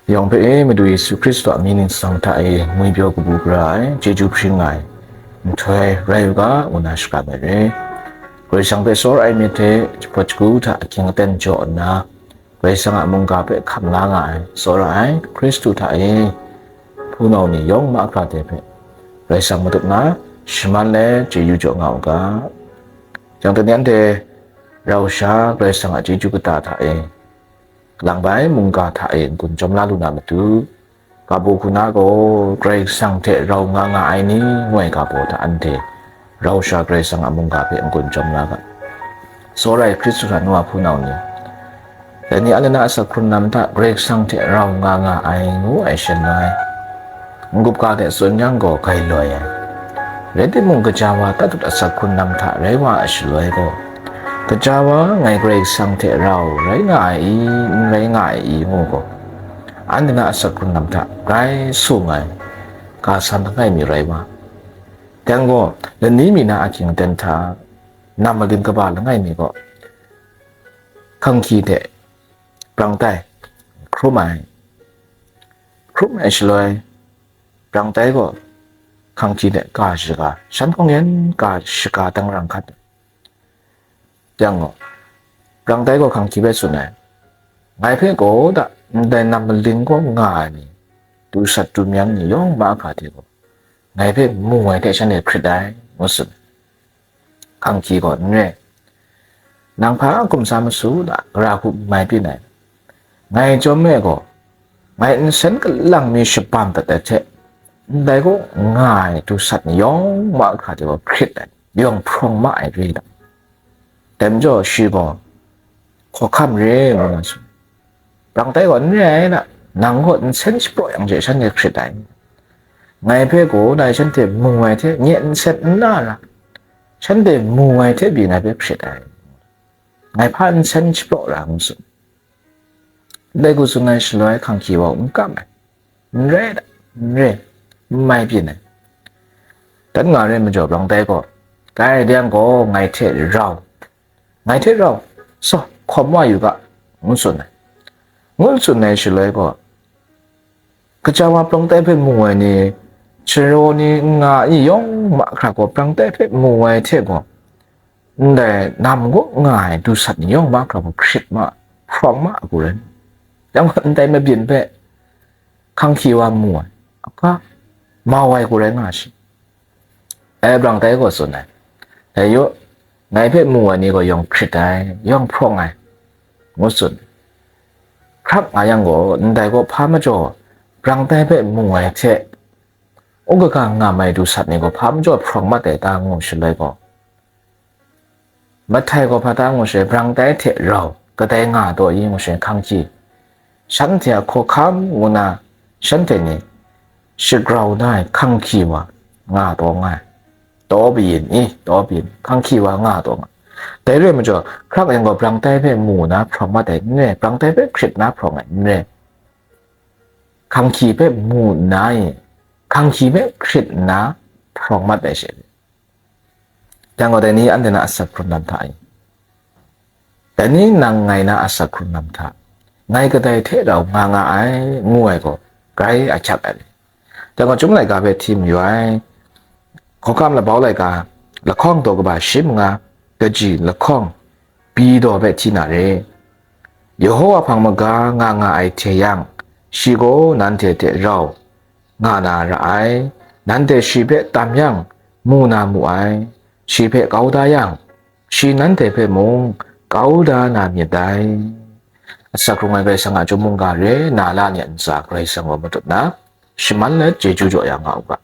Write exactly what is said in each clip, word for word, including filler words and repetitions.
Yawng hpe e, Madu Yesu Hkristu a mying ningsang hta e ngwipyaw kabu gara ai, chyeju hpring ai nhtoi rai u ga, ngu na shakram ai re. Karai Kasang hpe tsawra ai myit hte jahpawt shagu hta ahkying aten jaw nna, Karai Kasang a mungga hpe hkam la nga ai, tsawra ai Hkristu hta e hpunau ni yawng mahkra de hpe Karai Kasang matut na shaman let chyeju jaw nga u ga. Jang tani anhte rau sha Karai Kasang a chyeju kata hta e, kalang bai mungga hta e n-gun jawm la lu na matu, ga baw hku na gaw Karai Kasang hte rau nga nga ai ni, ngu ai ga baw hta anhte rau sha Karai Kasang a mungga hpe n-gun jawm la ga. Tsawra ai Hkristu hta nu a hpunau ni, dai ni anhte na asak hkrung lam hta Karai Kasang hte rau nga nga ai ngu ai shaloi, n-gup ga hte tsun yang gaw grai loi ai. Rai timung, gaja wa tatut asak hkrung lam hta rai wa ai shaloi gaw, gaja wa ngai Karai Kasang hte rau rai nga ai i, n rai nga ai i ngu gaw, anhte na asak hkrung lam hta grai sung ai, ga san langai mi rai wa. Dang gaw, lani mi na ahkying aten hta, nam maling kaba langai mi gaw, hkanghki hte brang tai hkrum ai, hkrum ai shaloi, brang tai gaw hkanghki hte ga shaga, shan hkawng yan ga shaga dang rang hkat. Yang gaw, brang tai gaw hkanghki hpe tsun ai, ngai hpe gaw da, ndai nam maling gaw nga ai ni, du sat du myang ni yawng mahkra hte gaw, ngai hpe mu ai hte shanhte hkrit ai, ngu tsun ai. Hkanghki gaw, n re, nang hpa a hkum sa masu da, gara hku n mai byin ai. Ngai chyawm e gaw, ngai nsen kalang mi shabam dat ai hte, ndai gaw nga ai du sat ni yawng mahkra hte gaw hkrit ai, yawng hprawng ma ai re da. Dai majaw shi gaw, hkawhkam re, ngu na tsun. Brang tai gaw, n re ai na, nang gaw nsen shapraw yang hte shanhte hkrit ai. Ngai hpe gaw dai shanhte mu ai hte nye nsen n na ra, shanhte mu ai hte pyi ngai hpe hkrit ai. Ngai hpa nsen shapraw ra, ngu tsun. Dai hku tsun ai shaloi hkanghki wa n kam ai. N re da, n re, n mai byin ai. Dan nga re majaw brang tai gaw, dai dang gaw ngai hte rau, ngai hte rau, saw, hkawm wa yu ga, ngu tsun ai. Ngu tsun ai shaloi gaw, gaja wa brang tai hpe mu ai ni, sharaw ni, n nga ai ni yawng mahkra gaw brang tai hpe mu ai hte gaw, ndai nam gaw nga ai du sat ni yawng mahkra gaw hkrit ma, hprawng ma hku rai. Yang gaw, ndai mabyin hpe hkanghki wa mu ai, a ga, mau ai hku rai nga shi. E, brang tai gaw tsun ai, dai yu, ngai hpe mu ai ni gaw yawng hkrit ai, yawng hprawng ai, ngu tsun. Hkrap nga yang gaw, ndai gaw hpa majaw brang tai hpe mu ai hte, u kaga ngam ai du sat ni gaw hpa majaw hprawng mat ai ta, ngu shaloi gaw, Mahtai gaw hpa ta ngu she, brang tai hte rau kadai nga taw i ngu she, hkanghki, shanhte a hkawhkam ngu na, shanhte ni shagrau na ai hkanghki wa nga taw nga ai. Taw kayin i, taw kayin, hkanghki wa nga taw nga. Dai re ai majaw, hkrak yang gaw brang tai hpe mu na hprawng mat ai n re, brang tai hpe hkrit na hprawng ai n re. Hkanghki hpe mu nna i, hkanghki hpe hkrit nna hprawng mat ai she. Yang gaw, dai ni anhte na asak hkrung lam hta e, dai ni nang ngai na asak hkrung lam hta, ngai kadai hte rau nga nga ai, ngu ai gaw, grai ahkyak ai. Yang gaw, Chyum laika hpe hti mayu ai, Hkawhkam Labau laika, lahkawng daw kaba shi manga, kaji lahkawng, bi daw hpe hti na re. Yehowa hpang maga nga nga ai hte yang, shi gaw nanhte hte rau nga na ra ai, nanhte shi hpe tam yang, mu na mu ai, shi hpe kau da yang, shi nanhte hpe mung kau da na myit dai. Asak hkrung ai Karai Kasang a chyum mungga re na la ni a ntsa Karai Kasang gaw matut na, shaman let chyeju jaw ya nga u ga.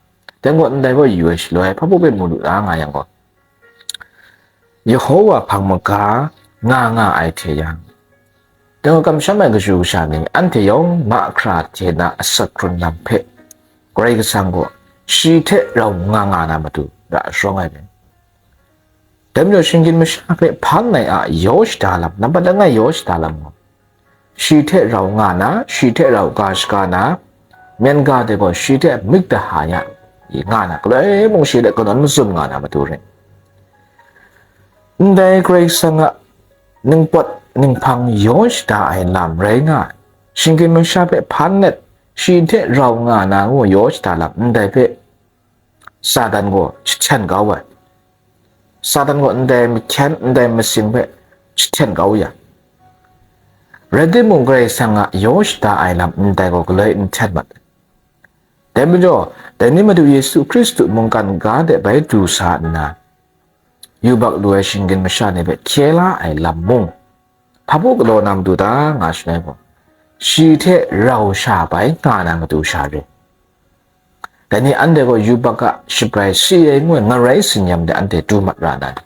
Dai gaw ndai gaw yu ai shaloi, hpa baw hpe mu lu la nga yang gaw, Yehowa hpang maga nga nga ai hte yang, dai gaw kamsham ai kaju kasha ni anhte yawng mahkra hte na asak hkrung lam hpe Karai Kasang gaw shi hte rau nga nga na matu ra sharawng ai rai. Dai majaw, shinggyim masha hpe hpan ai a yaw shada lam, nampat langai yaw shada lam gaw, shi hte rau nga na, shi hte rau ga shaga na, myen ga de gaw shi hte mik daha ya i nga na, galoi mung shi hte kanawn mazum nga na matu rai. Ndai Karai Kasang a ningpawt ninghpang yaw shada ai lam rai nga ai, shinggyim masha hpe hpan let, shi hte rau nga na ngu yaw shada lam ndai hpe Satan gaw jahten kau ai. Satan gaw ndai mahkyen, ndai masing hpe jahten kau ya. Rai timung, Karai Kasang a yaw shada ai lam ndai gaw galoi n hten mat ai. Dai majaw, dai ni Madu Yesu Hkristu mungkan ga de bai du sa nna, yubak lu ai shinggyim masha ni hpe hkye la ai lam mung, hpa bu galaw na matu ta nga shaloi gaw, shi hte rau sha bai nga na matu sha re. Dai ni anhte gaw yubak a shabrai si ai ngu ai ngarai sinyam de anhte du mat ra na ni?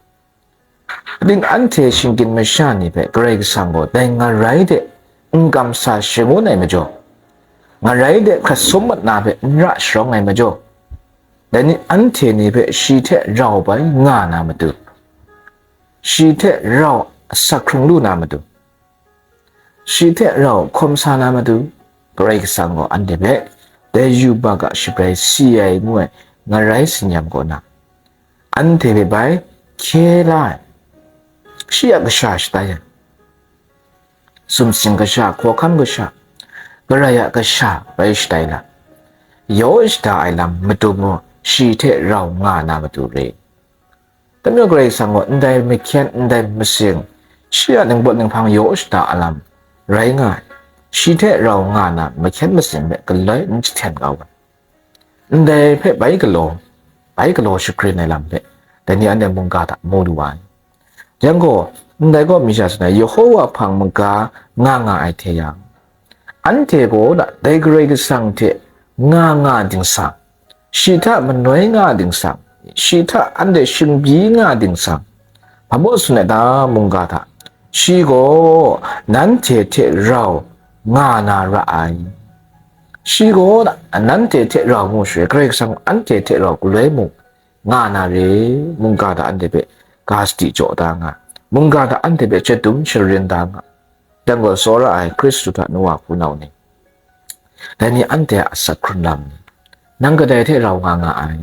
Kaning anhte shinggyim masha ni hpe Karai Kasang gaw dai ngarai de n kamsa shangun ai majaw, ngarai de hkrat sum mat na hpe n ra sharawng ai majaw, dai ni anhte ni hpe shi hte rau bai nga na matu, shi hte rau asak hkrung lu na matu, shi hte rau hkawm sa na matu, Karai Kasang gaw anhte hpe dai yubak a shabrai si ai ngu ai ngarai sinyam kaw na, anhte hpe bai hkye la ai, shi a kasha shatai ai, sumsing kasha, hkawhkam kasha, Karai a kasha bai shatai la, yaw shada ai lam matu gaw shi hte rau nga na matu re. Dai majaw Karai Kasang gaw ndai mahkyen, ndai masing, shi a ningpawt ninghpang yaw shada a lam rai nga ai, shi hte rau nga na mahkyen masing hpe galoi n jahten kau ai. Ndai hpe bai galaw, bai galaw shagrin ai lam hpe dai ni anhte mungga hta mu lu ai. Yang gaw, ndai gaw mi sha tsun ai, Yehowa hpang maga nga nga ai hte yang, anhte gaw na dai Karai Kasang hte nga nga dingsang, shi hta manoi nga dingsang, shi hta anhte shingbyi nga dingsang, hpa maw tsun ai ta mungga hta, shi gaw nanhte hte rau nga na ra ai. Shi gaw nanhte hte rau ngu shaloi, Karai Kasang anhte hte rau galoi mung nga na re, mungga hta anhte hpe ga sadi jaw da nga, mungga hta anhte hpe chyetum sharin da nga. Dang gaw tsawra ai Hkristu hta nu wa hpunau ni, dai ni anhte a asak hkrun lam ni, nang kadai hte rau nga nga ai?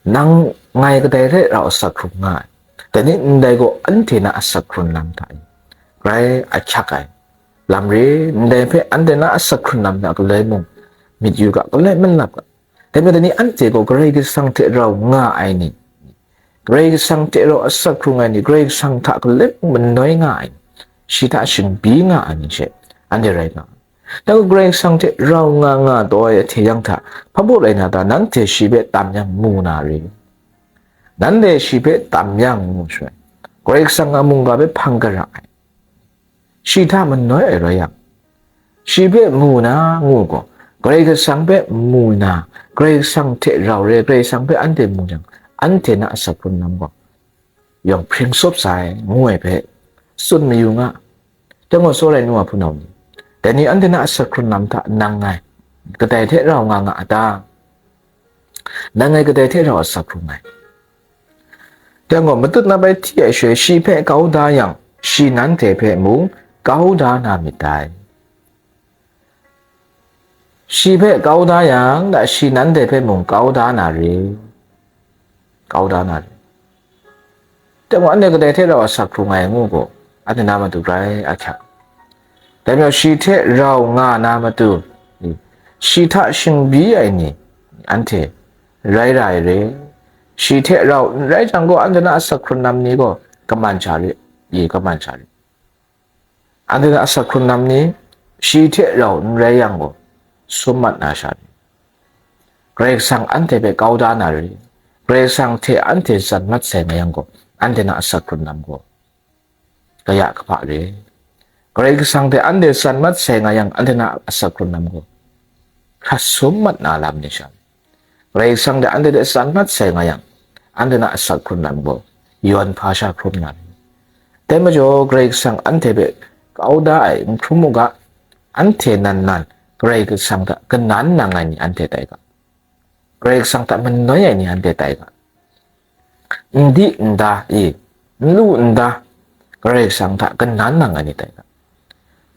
Nang ngai kadai hte rau asak hkrung nga ai? Dai ni ndai gaw anhte na asak hkrun lam hta e, grai ahkyak ai lam re, ndai hpe anhte na asak hkrun lam hta galoi mung myit yu ga, galoi malap ga. Dai majaw dai ni anhte gaw Karai Kasang hte rau nga ai ni, Karai Kasang hte rau asak hkrung ai ni, Karai Kasang hta galoi manoi nga ai ni, shi hta shingbyi nga ai ni she anhte rai nga ai. Dai gaw Karai Kasang hte rau nga nga taw ai ahte yang hta, hpa baw rai na ta, nanhte shi hpe tam yang mu na re? Nanhte shi hpe tam yang ngu shaloi, Karai Kasang a mungga hpe hpang gara ai, shi hta manoi ai rai yang, shi hpe mu na ngu gaw, Karai Kasang hpe mu na, Karai Kasang hte rau re, Karai Kasang hpe anhte mu jang, anhte na asak hkrun lam gaw yawng hpring sup sai ngu ai hpe tsun mayu nga. Dai gaw tsawra ai nu wa hpunau ni, dai ni anhte na asak hkrun lam hta nang ngai kadai hte rau nga nga a ta? Nang ngai kadai hte rau asak hkrung ai? Dai gaw matut na bai hti ai shaloi, shi hpe kau da yang, shi nanhte hpe mung kau da na myit dai. Shi hpe kau da yang, da shi nanhte hpe mung kau da na re, kau da na re. Dai gaw anhte kadai hte rau asak hkrung ai ngu gaw, anhte na matu grai ahkyak. Dai majaw shi hte rau nga na matu, shi hta shingbyi ai ni, anhte rai ra ai re. Shi hte rau n rai jang gaw, anhte na asak hkrun lam ni gaw kaman sha re, i kaman sha re. Anhte na asak hkrun lam ni, shi hte rau n rai yang gaw, sum mat na sha re. Karai Kasang anhte hpe kau da na re. Karai Kasang hte anhte tsan mat sai nga yang gaw, anhte na asak hkrun lam gaw kaya kahpa re. Karai Kasang hte anhte tsan mat sai nga yang, anhte na asak hkrun lam gaw hkrat sum mat na lam ni sha re. Karai Kasang hte anhte hte tsan mat sai nga yang, anhte na asak hkrun lam gaw yawn hpa sha hkrum na re. Dai majaw, Karai Kasang anhte hpe kau da ai n hkrum u ga, anhte nan nan Karai Kasang hta kanan nang ai ni anhte tai ga, Karai Kasang hta manoi ai ni anhte tai ga, n di n da, i, n lu n da, Karai Kasang hta kanan nang ai ni tai ga.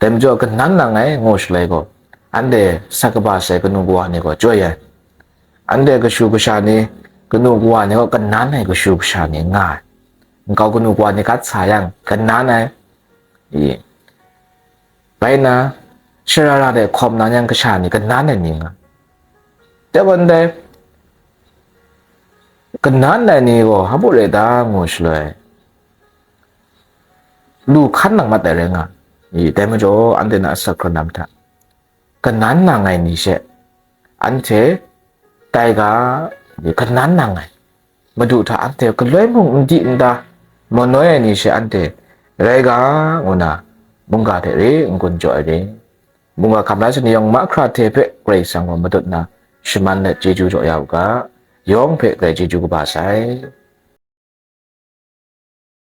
Dai majaw, kanan nang ai ngu shaloi gaw, anhte sat kaba sai kanu kawa ni gaw chyoi ai. Anhte kashu kasha ni, kanu kawa ni gaw kanan ai kashu kasha ni nga ai. Nkau kanu kawa ni gat sa yang, kanan ai, i, Bai nna, sharara de hkawm na yang kasha ni kanan ai ni nga. Dai gaw ndai, kanan ai ni gaw hpa rai ta ngu shaloi, lu hkan nang mat ai rai nga. I, dai majaw, anhte na asak hkrun lam hta, kanan nang ai ni she, anhte tai ga, kanan nang ai, Madu hta anhte galoi mung n di n da, manoi ai ni she anhte rai ga, ngu na, mungga hte re n gun jaw ai re. Mungga hkam la sani yawng mahkra hte hpe Karai Kasang gaw madut na, shaman let chyeju jaw ya u ga, yawng hpe grai chyeju kaba sai.